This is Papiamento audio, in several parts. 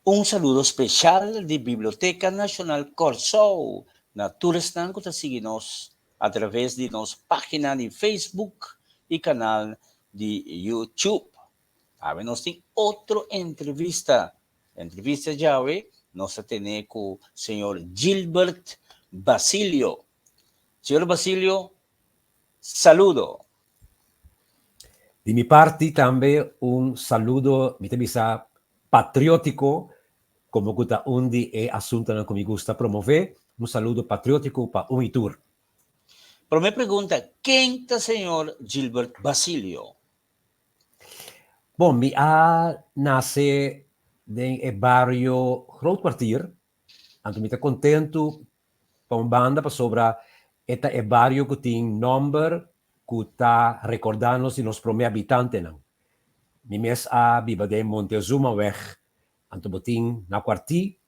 Un saludo speshal di Biblioteka Nashonal Kòrsou na tur esnan ku ta sigui nos atraves di nos página di Facebook i kanal di YouTube. Awe nos tin otro entrevista. Entrevista djawe nos ta tene ku señor Gilbert Basilio. Señor Basilio, saludo. Di mi parti tambe un saludo, mi ta bisa patriótiko, komo ku ta un di e asuntonan ku mi gusta promové, un saludo patriótiko pa un i tur. Promé pregunta, ken ta señor Gilbert Basilio? Bon, mi a nase den e bario Groot Kwartier, anto mi ta kontentu Pa un banda pasobra e ta e bario ku tin nòmber ku ta rekordá nos di nos promé abitantenan. Mi mes a biba den Montezumaweg, anto bo tin na Kuartí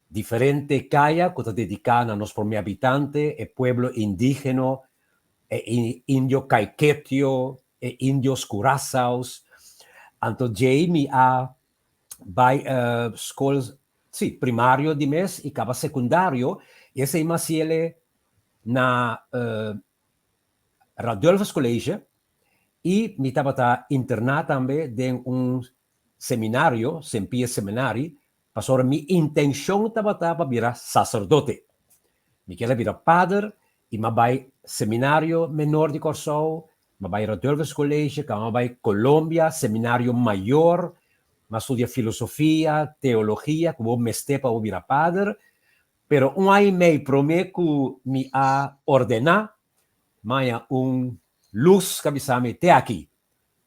diferente kaya ku ta dediká na nos promé abitante, e pueblo indígeno, e indio Caiquetio, e indios Curaçaos. Anto djei mi a bai skol si primario di mes i kaba sekundario i esei mas yele na Radulphus College i mi tabata interná tambe den un seminario, Sint Pius Seminary, pasobra mi intenshon tabata pa bira saserdote. Mi kier a bira pader i m'a bai Seminario Menor di Kòrsou, M'a bai Radulphus College, kaba m'a bai Colombia, Seminario Mayor, m'a studia filosofia, teologia, ku bo mester pa bo bira pader. Pero un aña i mei promé ku mi a ordená, m'a haña un lus ku a bisa mi, Te aki,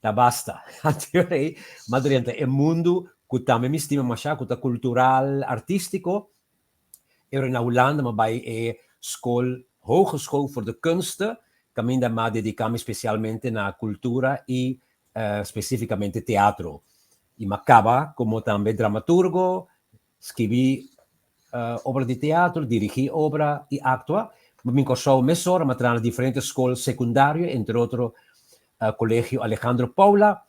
ta basta. Anto ei m'a drenta e mundu ku tambe mi stima mashá, ku ta kultural, artístiko. E ora na Hulanda m'a bai e skol Hogeschool voor de Kunsten, kaminda m'a dediká mi spesialmente na kultura i spesífikamente teatro. I m'a kaba komo tambe dramaturgo, skibi obra di teatro, dirigí obra i aktua. M'a bin Kòrsou mesora, m'a traha na diferente skol sekundario, entre otro Kolegio Alejandro Paula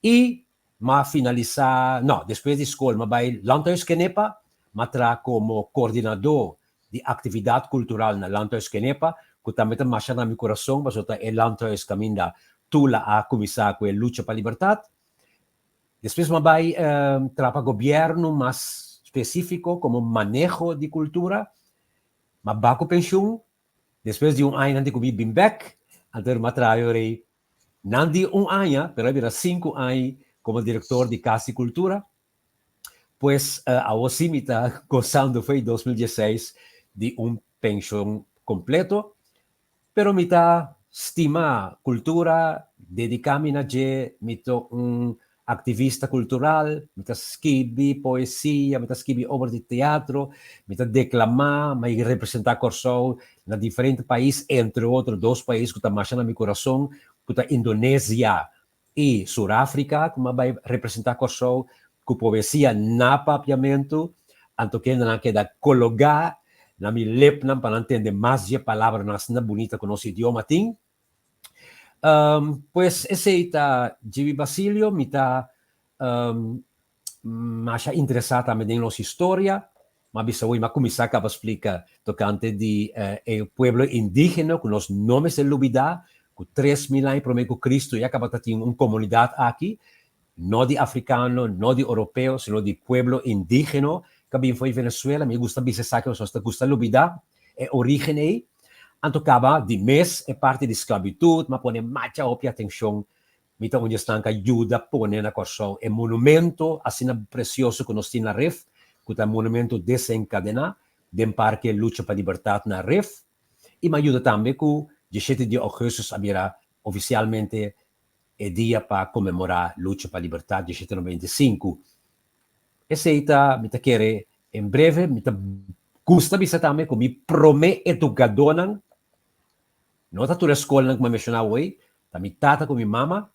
i M'a finalisá, no, despues di skol m'a bai Landhuis Kenepa, m'a traha komo koordinadó di aktividat kultural na Landhuis Kenepa, ku tambe ta masha na mi kurason pasobra ta e landhuis kaminda Tula a kuminsá ku e lucha pa libertat. Despues m'a bai traha pa gobièrnu mas spesífiko komo maneho di kultura. M'a ba ku penshun, despues di un aña nan di ku mi bin bèk, anto m'a traha yorei Nan di un aña, pero a bira sinku aña komo direktor di Kas di Kultura. Pues awor sí mi ta gosando fo'i 2016 di un penshon kompleto, pero mi ta stima kultura, dediká mi na dje, mi ta un aktivista kultural, mi ta skibi poesia, mi ta skibi obra di teatro, mi ta deklamá, mi a representá Kòrsou na diferente pais, entre otro dos pais ku ta masha na mi kurason, ku ta Indonesia i Suráfrika, ku mi a bai representá Kòrsou ku poesia na papiamentu, anto kendenan a keda kologá na mi lepnan pa nan tende mas dje palabranan asina bunita ku nos idioma tin. Pues esei ta Gibi Basilio, mi ta masha interesá tambe den nos historia. M'a bisa hoy, m'a kuminsá kaba splika tokante di e pueblo indígena ku nos no mester lubidá, ku 3000 aña promé ku Kristu ya kaba ta tin un komunidat aki, no di afrikano, no di oropeo, sino di pueblo indígeno ku a bin for di Venezuela. Mi gusta bisa esaki pasobra nos ta gusta lubidá e orígen ei. Anto kaba di mes e parti di sklabitut, m'a pone macha hopi atenshon. Mi ta un di esnan ku a yuda pone na Kòrsou e monumento asina presioso ku nos tin na Rif, ku ta e monumento Desenkadená den Parke Lucha pa Libertat na Rif. I m'a yuda tambe ku 17 di ougùstùs a bira ofisialmente e dia pa konmemorá Lucha pa Libertat 1795. Esei ta, mi ta kere, en breve, mi ta gusta bisa tambe ku mi promé edukadónan, no ta tur e skolnan ku mi a menshoná awor, ta mi tata ku mi mama.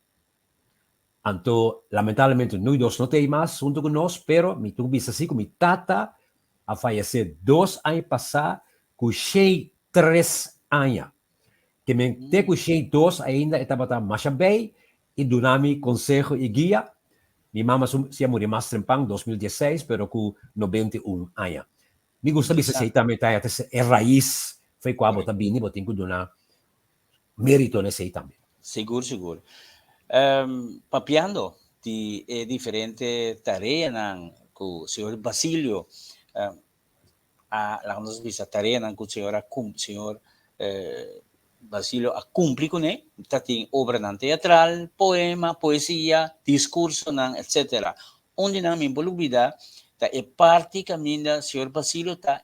Anto, lamentablemente, nui dos no ta ei mas huntu ku nos, pero mi tin ku bisa si ku mi tata a fayesé dos aña pasá ku 103 aña. Ke men te ku 102 ainda e tabata masha bei i duna mi konseho i guia. Mi mama su si a muri mas trempan, 2016, pero ku 91 aña. Mi gusta bisa esei tambe ta e rais fo'i kua bo ta bini, bo tin ku duna merito na esei tambe. Sigur, sigur. Papiando di e diferente tareanan ku señor Basilio a, laga nos bisa, tareanan ku señor a señor Basilio a kumpli kuné, ta tin obranan teatral, poema, poesia, diskursonan, etcetera. Un di nan mi por lubida ta e parti kaminda señor Basilio ta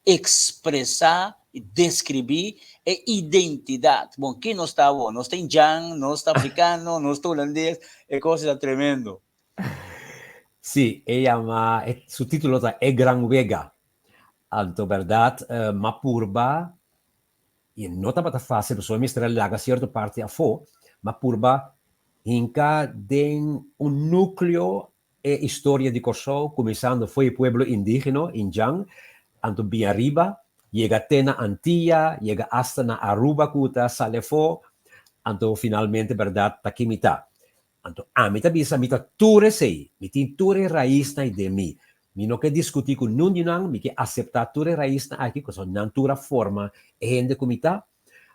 ekspresá i deskribí e identidat. Bon, ki nos ta awor? Nos ta indjan, nos ta afrikano, nos ta hulandes, e kos ta tremendo. Sí, e yama, su título ta E Gran Wega. Anto bèrdat, m'a purba, i no tabata fásil pasobra mi mester a laga sierto parti afó, m'a purba hinka den un núkleo E historia di Kòrsou kuminsando fo'i e pueblo indígeno, indjan, anto bin ariba, yega te na Antia, yega asta na Aruba ku ta sali afó, anto finalmente bèrdat ta ki mi ta. Anto ami ta bisa mi ta tur esei, mi tin tur e raisnan ei den mi. Mi no ke diskutí ku nun di nan, mi ke aseptá tur e raisnan aki pasobra nan tur a forma e hende ku mi ta.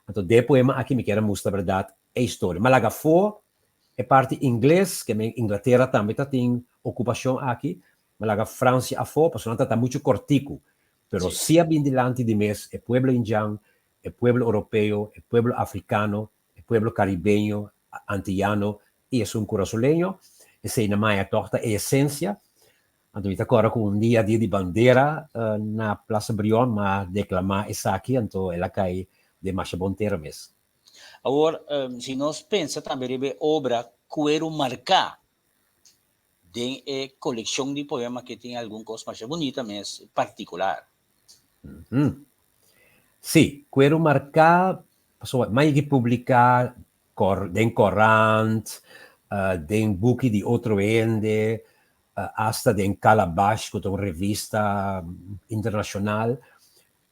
Anto den e poema aki mi kier a mustra bèrdat e historia. Mi a laga afó E parti ingles, ke men Inglatera tambe ta tin okupashon aki, ma laga Fransia afó pasobra nan ta ta muchu kòrtiku. Pero si a bin dilanti di mes e pueblo indjan, e pueblo oropeo, e pueblo afrikano, e pueblo karibeño, antiyano i esun kurasoleño, esei na maya tòg ta e esensia. Anto mi ta kòrda ku un dia, dia di bandera, na Plaza Brion m'a deklamá esaki, anto el a kai den masha bon tera mes. Awor, si nos pensa tambe riba e obra Cuero Marcá, den e coleccion di poema ke tin algun cos masha bunita mes, particular. Sí, Cuero Marcá, pasobra mai ke publica den corant, den buki di otro hende, hasta den Calabash, cu ta un revista internacional,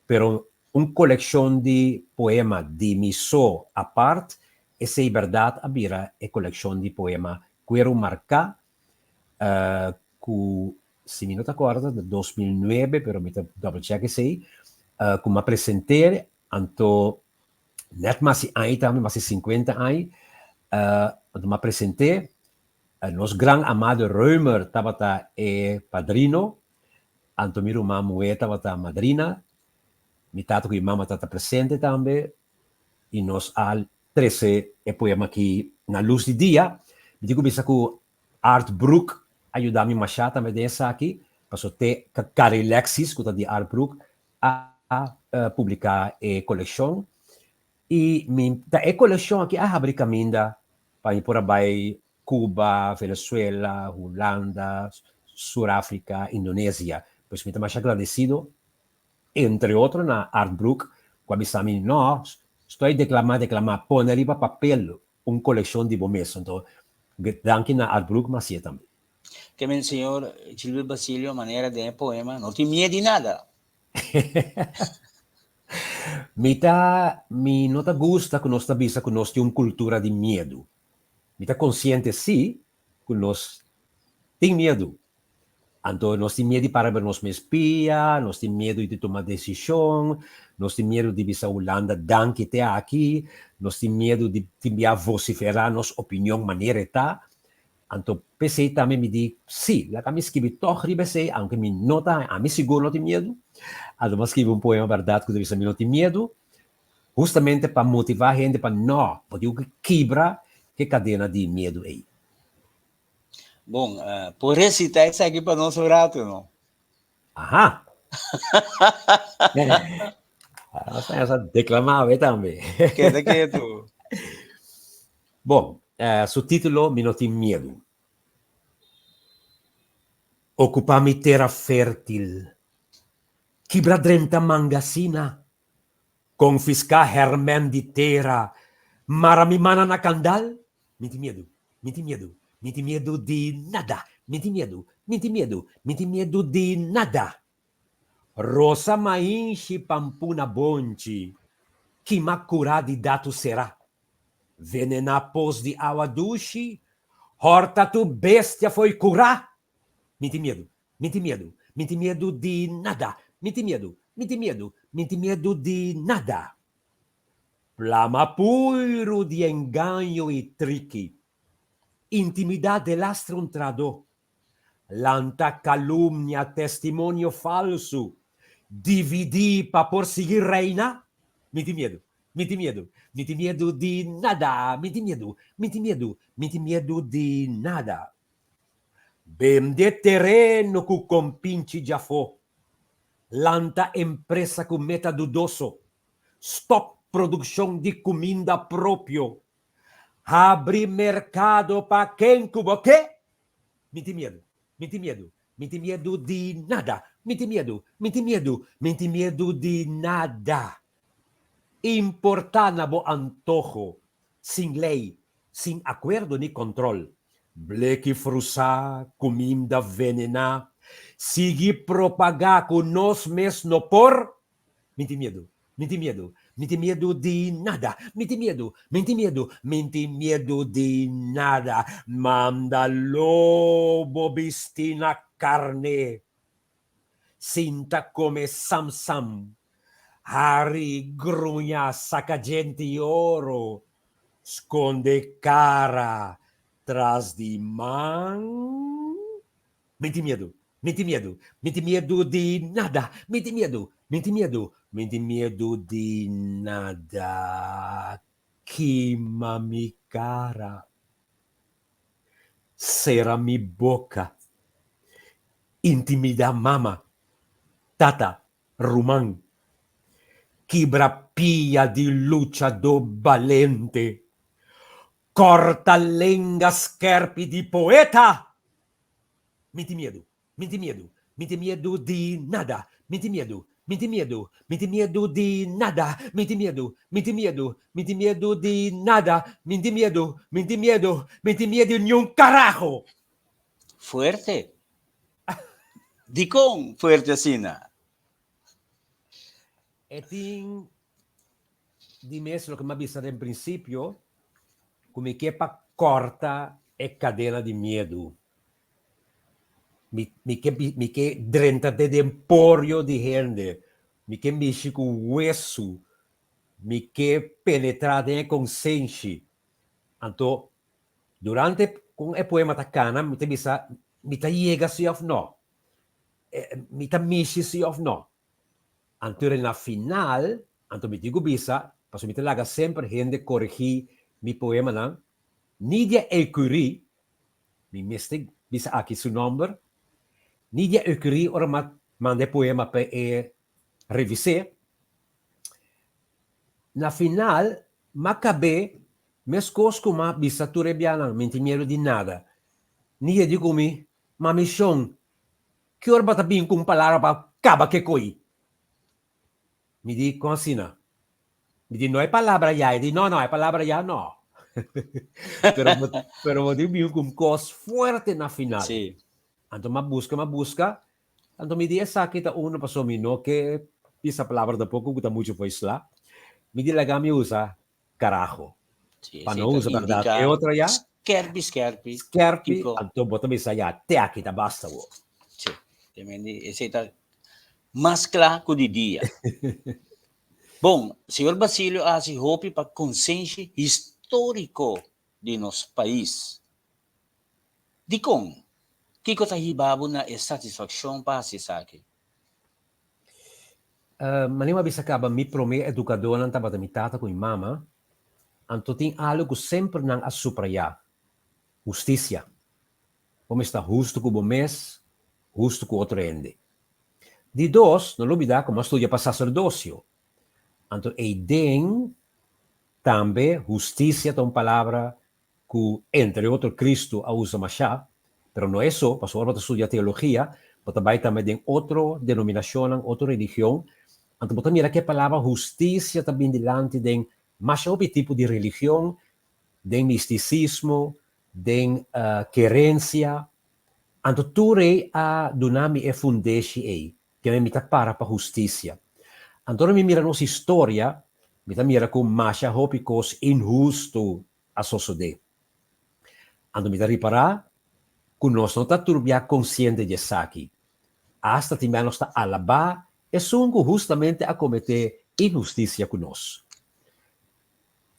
Pero un kolekshon di poema di mi so apart, esei bèrdat a bira e kolekshon di poema Kueru Marká, ku si mi no ta kòrda ta 2009, pero mi ta double check esei, ku mi a present'é, anto nèt mas di aña tambe, mas di sinkuenta aña, anto mi a present'é, nos gran Amado Römer tabata e padrino, Anto mi ruman muhé tabata madrina, mi tata ku mi mama tabata presente tambe i nos a trese e poema aki na lus di dia. Mi tin ku bisa ku Art Broek a yuda mi mashá tambe den esaki, pasobra te Carilexis ku ta di Art Broek a publiká e kolekshon i mi ta e kolekshon aki a habri kaminda pa mi por a bai Cuba, Venezuela, Hulanda, Sur Africa, Indonesia. Pues mi ta masha agradecido, entre otro na Art Broek, cu a bisa mi, no, stoy declama, declama, pone riba papel un coleccion di bo mes. Anto, danki na Art Broek, mas hacié tambe. Ke men señor Gilbert Basilio manera den e poema, no tin miedo di nada. Mi ta, mi no ta gusta cu nos ta bisa cu nos tin un cultura di miedo. Mi ta konsiente sí ku nos tin miedu. Anto nos tin miedu di para riba nos mes pia, nos tin miedu di tuma desishon, nos tin miedu di bisa Hulanda danki te aki, nos tin miedu di tin bia vosiferá nos opinion manera e ta. Anto p'esei tambe mi di, sí, laga mi skibi tòg riba esei, aunke mi no ta, ami sigur no tin miedu. Anto mi a skibi un poema bèrdat ku ta bisa mi no tin miedu, Hustamente pa motivá hende pa no, bo tin ku kibra ke kadena di miedu ei. Bon, por resitá esaki pa nos un ratu, no? Aha! Nos ta deklamá awe tambe. Keda ketu. Bon, su título Mi no tin miedu. Okupá mi tera fértil, kibra drenta mangasina, Konfiská hèrmèn di tera, mara mi mana na kandal, Mi tin miedu, mi tin miedu, mi tin miedu di nada, mi tin miedu, mi tin miedu, mi tin miedu di nada. Rosa mainshi pampuna bonchi, kima kurá di datu será, venená pos di awa dushi, Hòrta tur bestia fo'i kurá. Mi tin miedu, mi tin miedu, mi tin miedu di nada. Mi tin miedu, mi tin miedu, mi tin miedu di nada. Plama puiru di engaño i triki. Intimidá delastre un tradó. Lanta kalumnia, testimonio falsu. Dividí pa por sigui reina. Mi tin miedu, mi tin miedu, mi tin miedu di nada. Mi tin miedu, mi tin miedu, mi tin miedu di nada. Bende tereno ku kompinchi djafó. Lanta empresa ku meta dudoso. Stòp produkshon di kuminda propio. Habri merkado pa ken ku bo ke. Mi tin miedu, mi tin miedu, mi tin miedu di nada. Mi tin miedu, mi tin miedu, mi tin miedu di nada. Importá na bo antoho, sin lei, sin akuerdo ni kòntròl. Bleki frusá, kuminda venená. Sigui propagá ku nos mes no por. Mi tin miedu, mi tin miedu, mi tin miedu di nada. Mi tin miedu, mi tin miedu, mi tin miedu di nada. Manda lobo bisti na karné. Sinta kome sam sam. Hari, gruña, saka djente i oro. Skonde kara tras di man. Mi tin miedu, mi tin miedu, mi tin miedu di nada. Mi tin miedu, mi tin miedu, mi tin miedu di nada. Kima mi kara. Sera mi boka. Intimidá mama, tata, ruman. Kibra pia di luchadó balente. Kòrta lenga skèrpi di poeta. Mi tin miedu, mi tin miedu, mi tin miedu di nada. Mi tin miedu, mi tin miedu, mi tin miedu di nada. Mi tin miedu, mi tin miedu, mi tin miedu di nada. Mi tin miedu, mi tin miedu, mi tin miedu niun karaho! Fuerte. Dikon fuerte asina? E tin di mes loke mi a bisa den prinsipio, ku mi ke pa kòrta e kadena di miedu. Mi mi ke mi ke drenta te den porio di hende, mi ke mishi ku wesu, mi ke penetrá den e konsenshi. Anto durante kon e poema ta kana mi ta bisa mi ta yega si òf nò, mi ta mishi si òf nò. Anto na final, anto mi tin ku bisa, pasobra mi ta laga semper hende koregí mi poemanan, Nidia Ecury, mi mester bisa aki su nòmber, Nidia Ecury ora mi a manda e poema pa e revis'é, na final mi a kab'é meskos ku mi a bisa tur e bianan, mi no tin miedu di nada. Nidia di ku mi, Mami shon, ki ora bo ta bin ku un palabra pa kaba ke koi? Mi di, Kon asina? Mi di, No e palabra ya. E di, No, no, e palabra ya no. Pero bo, pero bo tin bin ku un kos fuerte na final. Sí. Anto m'a buska, m'a buska. Anto mi di esaki ta uno pasobra mi no ke bisa palabra tampoko ku ta muchu for isla. Mi di laga mi usa karaho. Sí, Pa esei no ta usa bèrdat indiká e otro ya. skerpi, skerpi. Skerpi, Kiko. anto bo ta bisa ya, te aki ta basta bo. Sí, te mende esei ta Mas kla ku di dia. Bon, señor Basilio a hasi hopi pa konsenshi históriko di nos pais. Dikon? Kiko ta hiba bo na e satisfakshon pa hasi esaki? Manera mi a bisa kaba, mi promé edukadónan tabata mi tata ku mi mama, anto tin algu ku semper nan a suprayá, hustisia. Bo mester ta hustu ku bo mes, hustu ku otro hende. Di dos, no lubidá ku mi a studia pa saserdosio. Anto eiden tambe hustisia ta un palabra ku entre otro Kristu a usa mashá, pero no e so, pasobra ora bo ta studia teologia, bo ta bai tambe den otro denominashonnan, otro religion, anto bo ta mira ku e palabra hustisia ta bin dilanti den masha hopi tipo di religion, den mistisismo, den kerensia. Anto tur ei a duna mi e fundeshi ei, kende mi ta para pa hustisia. Anto ora mi mira nos historia, mi ta mira ku masha hopi kos inhustu a sosodé. Anto mi ta ripará ku nos no ta tur bia konsiente di esaki. Asta tin bia nos ta alabá esun ku hustamente a kometé inhustisia ku nos.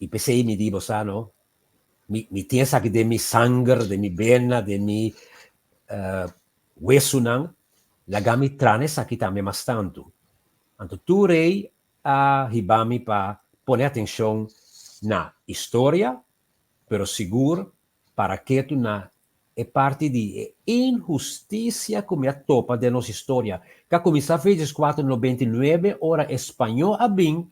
I p'esei mi di bo sa no, mi mi tin esaki den mi sanger, den mi bena, den mi wesunan, laga mi trana esaki tambe mas tantu. Anto tur ei a hiba mi pa pone atenshon na historia, pero sigur para ketu na e parti di e inhustisia ku mi a topa den nos historia, ku a kuminsá fecha kuater nobenta i nuebe ora e spañó a bin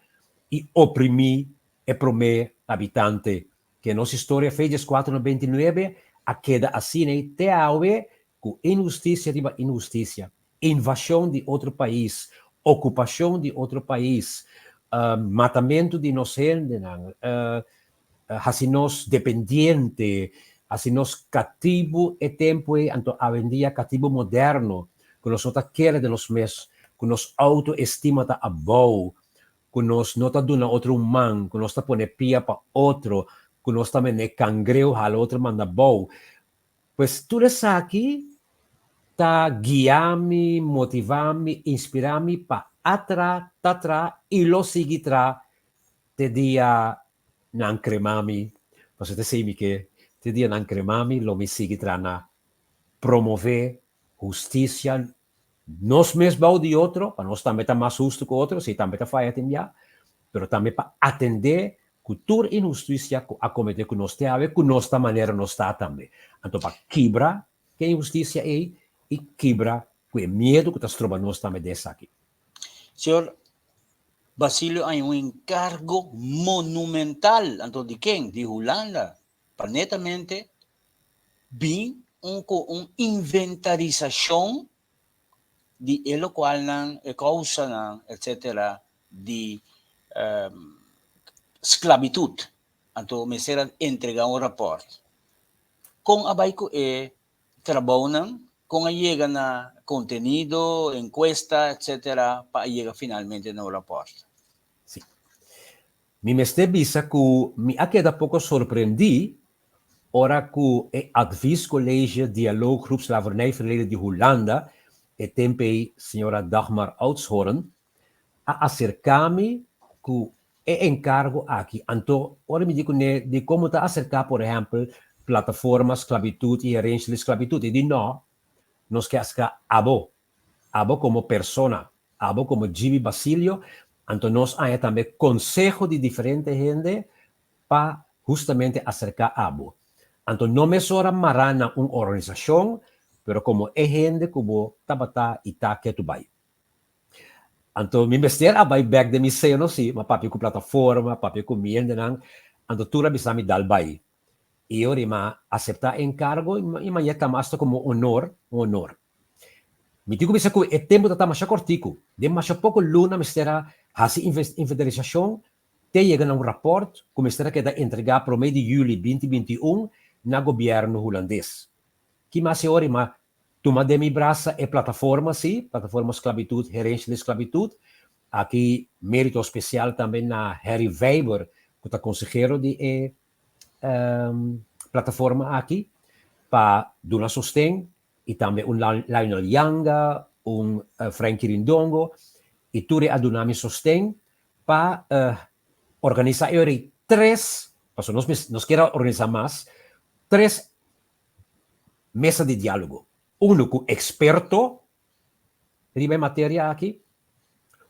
i oprimí e promé habitante. Ke nos historia fecha kuater nobenta i nuebe a keda asina ei te awe ku inhustisia riba inhustisia, invashon di otro pais, okupashon di otro pais, matamentu di nos hendenan, hasi nos dependiente, hasi nos katibu e tempu ei, anto awendia katibu moderno, ku nos no ta kere den nos mes, ku nos outoestima ta abou, ku nos no ta duna otro un man, ku nos ta pone pia pa otro, ku nos ta mene kangreu hala otro manda abou. Pues tur esaki ta guia mi, motiva mi, inspira mi pa a tra, ta tra i lo sigui tra te dia nan crema mi, pasobra ta esei mi ke, te dia nan crema mi lo mi sigui tra na promove husticia nos mes bou di otro, pa nos tambe ta mas husto ku otro, si tambe ta faya tin bia, pero tambe pa atende ku tur inhusticia ku a komete ku nos te awe, ku nos ta manera nos ta tambe. Anto pa kibra ku e inhusticia ei i kibra ku e miedu ku ta stroba nos tambe den esaki. Señor Basilio hay un encargo monumental, anto di ken? Di Hulanda, pa netamente bin un ku un inventarisashon di e lokualnan, e kousanan, etsetera di sklabitut. Anto mester a entregá un rapòrt. Kon a bai ku e trabounan? Kon a yega na kontenido, enkuesta, etsetera pa a yega finalmente na un rapòrt? Sí. Mi mester bisa ku mi a keda poko sorprendí ora ku e Adviescollege Dialooggroep Slavernijverleden di Hulanda, e tempu ei señora Dagmar Oudshoorn, a aserká mi ku e enkargo aki. Anto ora mi di kuné di komo ta aserká por ehèmpel Plataforma Sklabitut i Herensia di Sklabitut, e di nò, nos ke aserká abo, abo komo persona, Abo komo Jimmy Basilio, anto nos haña tambe konseho di diferente hende pa hustamente aserká abo. Anto no mesora mará na un organisashon, pero komo e hende ku bo tabata i ta ketu bai. Anto mi mester a bai bèk den mi seno si, m'a papia ku plataforma, papia ku mi hendenan, anto tur a bisa mi dal bai. I ora i m'a aseptá e enkargo i m'a yeta mas komo honor, un honor. Mi tin ku bisa ku e tempu ta ta masha kòrtiku. Den masha poko luna mester a hasi inventarisashon te yega na un rapòrt ku mester a keda entregá promé di yüli binti binti i un na gobièrnu hulandes. Ki mas e ora i m'a tuma den mi brasa e plataforma si, Plataforma Sklabitut, Herensia di Sklabitut. Aki mérito spesial tambe na Harry Vijber ku ta konsehero di e plataforma aki pa duna sosten i tambe un Lionel Yanga, un Frankie Rindongo i tur e a duna mi sosten pa organisa e ora ei tres, pasobra nos nos kier a organisa mas, tres mesa di dialogo, unu ku eksperto riba e materia aki,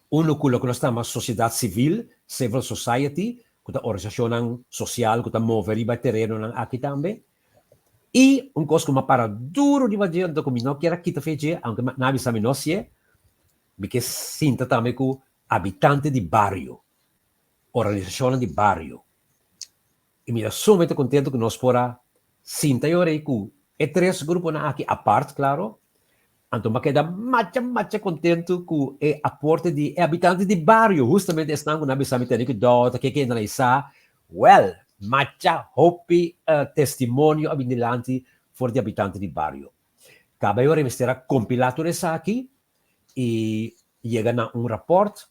unu ku loke nos ta yama sosiedat sivil, civil society, ku ta organisashonnan sosial ku ta move riba e terenonan aki tambe, i un kos ku mi a para duru riba dje, anto ku mi no kier a kita fe dje, aunke nan a bisa mi no hasié, mi ke sinta tambe ku habitante di bario, organisashonnan di bario. I mi ta sumamente kontentu ku nos por a sinta e ora ei ku e tres gruponan aki apart, klaro. Anto mi a keda macha macha kontentu ku e aporte di e habitante di bario, hustamente esnan ku nan a bisa mi tene kuidou, ta ke ke nan a isa. Wèl, macha hopi testimonio a bini dilanti for di habitante di bario. Kaba e ora ei mester a kompilá tur esaki i yega na un rapòrt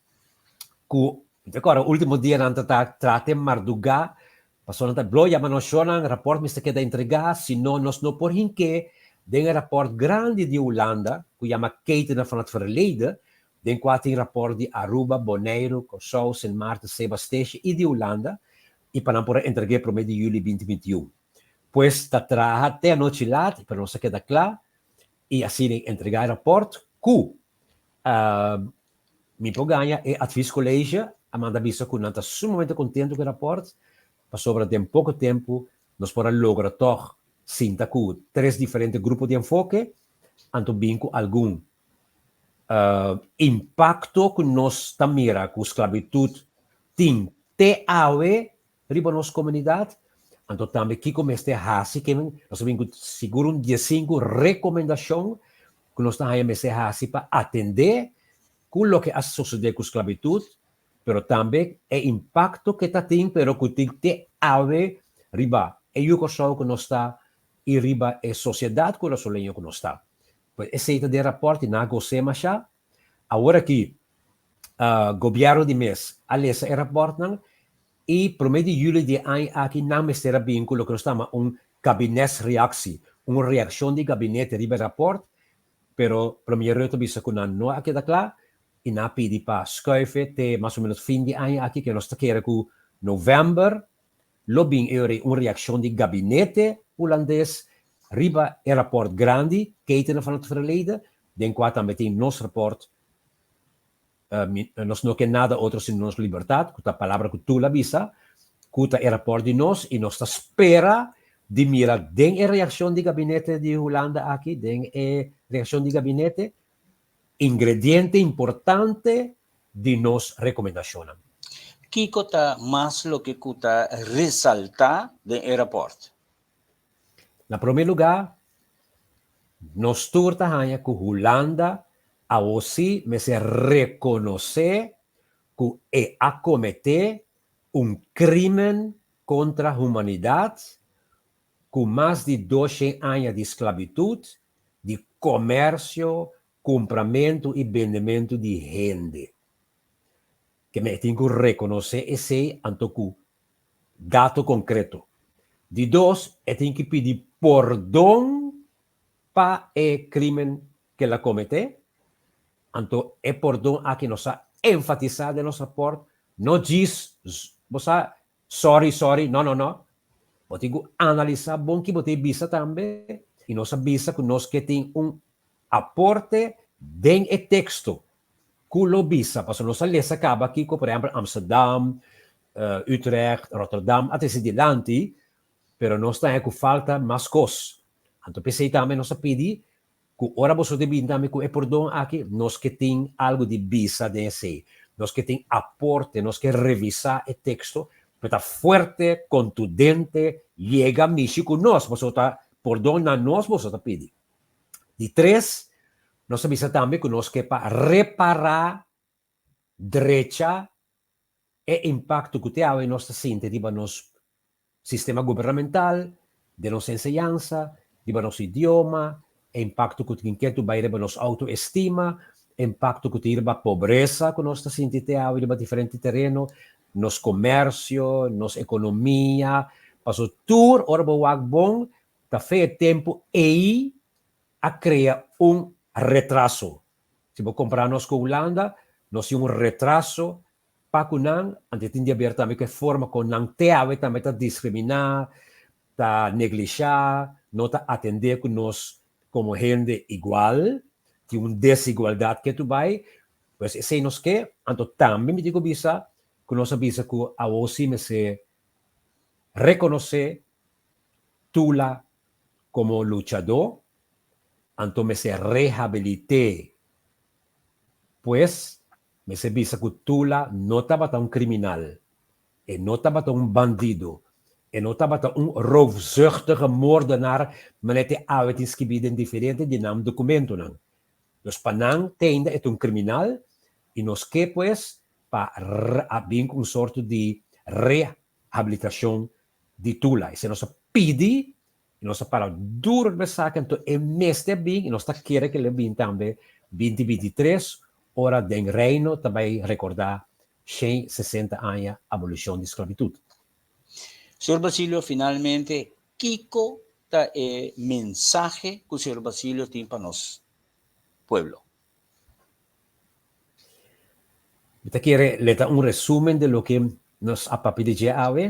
ku mi ta kòrda último dianan ta ta trata e mardugá. Pasobra nan ta blo yama nos shornan, rapòrt mester keda entregá, si no nos no por hink'é den e rapòrt grandi di Hulanda ku yama Ketenen van het Verleden, den kua tin rapòrt di Aruba, Boneiru, Kòrsou, Sint Maarten, Saba, Statia i di Hulanda, i pa nan por a entreg'é promé di yüli 2021. Pues ta traha te anochi lat, pero nos a keda kla i asina entregá e rapòrt ku Mi por gaña e adviescollege a manda bisa cu nan ta sumamente contento cu e rapport, pasobra den poco tempo nos por a logra tog sinta cu tres diferente grupo di enfoke, anto bin cu algun impacto cu nos ta mira cu sclavitud tin te awe riba nos comunidad, anto tambe kico mester haci, ke nos a bin cu sigur un diesinku recomendacion cu nos ta haya mester haci pa atende cu loke a sosode cu sclavitud, pero tambe e impacto ke ta tin pero cu tin te awe riba e yu Corsou cu nos ta y riba e sociedad Curasoleño cu nos ta. Pues esey ta den rapport y nan a gos'é masha. Awor aki gobierno di mes a lesa e rapportnan y prome di juli di e aña aki nan mester a bin cu loke nos ta yama un kabinetsreactie, un reaccion di gabinete riba e rapport, pero Premier Rutte a bisa cu nan no a keda cla y nan a pidi pa schuife te mas o menos fin di aña aki, ke nos ta kere cu november lo bin e ora un reaccion di gabinete Hulandes riba e rapport grandi, Ketenen van het Verleden, den cua tambe tin nos rapport Nos no ke nada otro sino nos libertat, ku ta palabra ku Tula bisa, ku ta e rapòrt di nos i nos ta spera di mira den e reakshon di gabinete di Hulanda aki, den e reakshon di gabinete, ingrediente importante di nos rekomendashonnan. Kiko ta mas loke ku ta resaltá den e rapòrt? Na promé lugá, nos tur ta haña ku Hulanda awor sí mester rekonosé ku e a kometé un krímen kontra humanidat ku mas di doshen aña di sklabitut, di komersio, kumpramentu i bendementu di hende. Ke men e tin ku rekonosé esei anto ku dato konkreto. Di dos, e tin ki pidi pordon pa e krimen ku el a kometé. Anto e pordon aki nos a enfatisá den nos rapòrt, no djis bo sa sòri sòri, no no no. Bo tin ku analisá bon ki bo ta e bisa tambe i nos a bisa ku nos ke tin un aporte den e teksto Ku lo bisa, pasobra nos a lesa kaba kiko, por ehèmpel, Amsterdam, Utrecht, Rotterdam a trese dilanti, pero nos ta haña ku falta mas kos. Anto p'esei tambe nos a pidi ku ora boso ta bini tambe ku e pordon aki, nos ke tin algu di bisa den esei. Nos ke tin aporte, nos ke revisá e teksto, pero ta fuerte, kontudente, yega mishi ku nos, pasobra ta pordon na nos boso ta pidi. Di tres, nos a bisa tambe ku nos ke pa repará, drecha e impakto ku te awe nos ta sinti riba nos sistema gubernamental, den nos enseñansa, riba nos idioma, e impakto ku tin ke tu bai riba nos outoestima, e impakto ku tin riba pobresa ku nos ta sinti te awe riba diferente tereno, nos komersio, nos ekonomia, pasobra tur ora bo wak bon Ta fe e tempu ei a krea un retraso. Si bo kompará nos ku Hulanda, nos tin un retraso pa ku nan, anto e tin di aber tambe ku e forma kon nan te awe tambe ta diskriminá, ta neglishá, no ta atendé ku nos komo hende igual, tin un desigualdat ke tu bai. Pues esei nos ke, anto tambe mi tin ku bisa ku nos a bisa ku awor si mester rekonosé Tula komo luchadó, anto mester rehabilit'é. Pues, mester bisa ku Tula no tabata un kriminal, e no tabata un bandido, e no tabata un roofzuchtige moordenaar manera te awe tin skibí den diferente di nan dokumentonan. Dus pa nan te ainda e ta un kriminal i nos ke pues pa a bin ku un sorto di rehabilitashon di Tula. Esei nos a pidi i nos a para duro riba esaki, anto e mester a bin i nos ta kere ku el a bin tambe 2023 ora den Reino ta bai rekordá 160 aña abolishon di sklabitut. Señor Basilio, finalmente, kiko ta e mensahe ku señor Basilio tin pa nos pueblo? Mi ta kere leta un resumen di loke nos a papia di dje awe.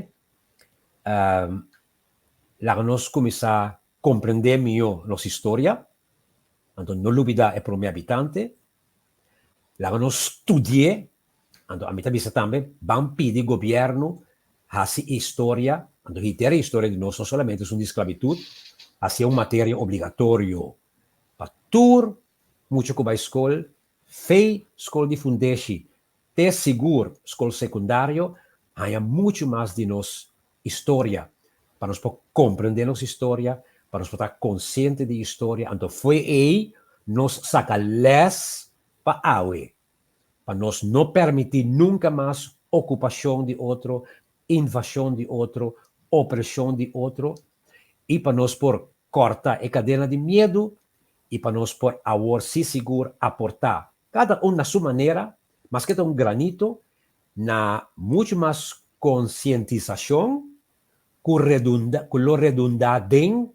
Laga nos kuminsá komprendé mihó nos historia, anto no lubidá e promé habitante. Laga nos studi'é, anto ami ta bisa tambe, ban pidi gobièrnu hasi e historia, anto hiter e historia di nos, no solamente esun di sklabitut, hasié un materia obligatorio pa tur mucha ku bai skol, fei skol di fundeshi te sigur skol sekundario, haña muchu mas di nos historia, pa nos por komprendé nos historia, pa nos por ta konsiente di historia, anto fo'i ei nos saka lès pa awe, pa nos no permití nunka mas okupashon di otro, invashon di otro, opreshon di otro, i pa nos por kòrta e kadena di miedu i pa nos por awor sí sigur aportá, kada un na su manera, maske ta un granito, na muchu mas konsientisashon ku redunda ku lo redundá den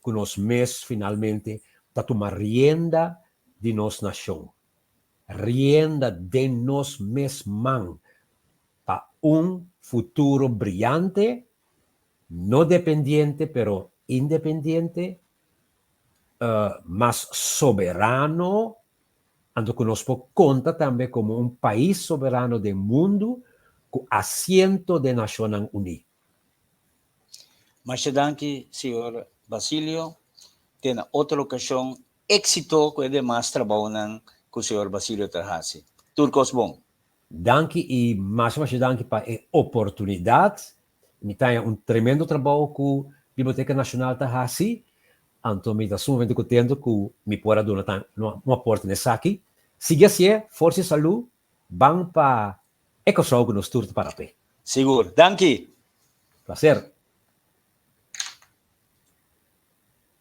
ku nos mes finalmente ta tuma rienda di nos nashon, rienda den nos mes man pa un futuro briante, no dependiente pero independiente, mas soberano, anto ku nos por konta tambe komo un pais soberano den mundu ku asiento den Nashonnan Uní. Masha danki, señor Basilio. Te na otro okashon. Éksito ku e demas trabounan ku señor Basilio ta hasi. Tur kos bon. Danki i masha masha danki pa e oportunidat. Mi ta haña un tremendo trabou ku Biblioteka Nashonal ta hasi, anto mi ta sumamente kontento ku mi por a duna tan un aporte na esaki. Sigui hasié, forsa i salú, ban pa e Kòrsou ku nos tur ta para p'e. Sigur. Danki! Plaser.